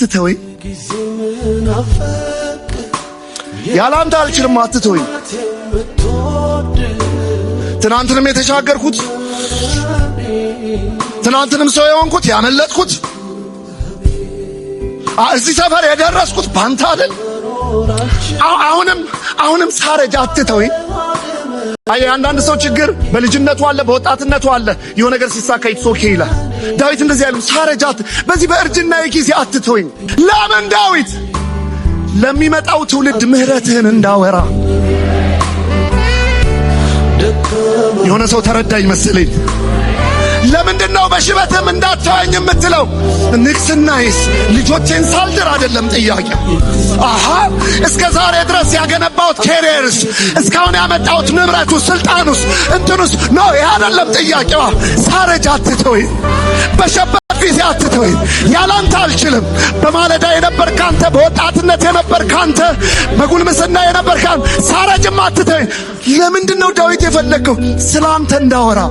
አትተወኝ። ያላንተ አልችልም፣ አትተወኝ። ትናንትንም የተሻገርኩት፣ ትናንትንም ሰው የሆንኩት፣ ያመለጥኩት፣ እዚህ ሰፈር የደረስኩት ባንተ አይደል? አሁንም ሳረጅ አትተወኝ። አይ፣ አንዳንድ ሰው ችግር በልጅነቱ አለ፣ በወጣትነቱ አለ። የሆነ ነገር ሲሳካ it's okay ይላል። ዳዊት እንደዚህ ያለው ሳረጅ በዚህ በእርጅና ጊዜ አትተወኝ። ለምን ዳዊት? ለሚመጣው ትውልድ ምህረትህን እንዳወራ። የሆነ ሰው ተረዳኝ መሰለኝ። ለምንድን ነው በሽበትም እንዳታየኝ የምትለው? ንግስናዬስ ልጆቼን ሳልድር አይደለም ጥያቄው። አሃ፣ እስከ ዛሬ ድረስ ያገነባሁት career ስ፣ እስካሁን ያመጣሁት ንብረቱ፣ ስልጣኑስ፣ እንትኑስ no፣ ይህ አይደለም ጥያቄዋ። ሳረጅ አትተወኝ፣ በሸበት ጊዜ አትተወኝ። ያላንተ አልችልም። በማለዳ የነበርክ አንተ፣ በወጣትነት የነበርክ አንተ፣ በጉልምስና የነበርክ አንተ፣ ሳረጅም አትተወኝ። ለምንድን ነው ዳዊት የፈለግከው? ስለ አንተ እንዳወራ።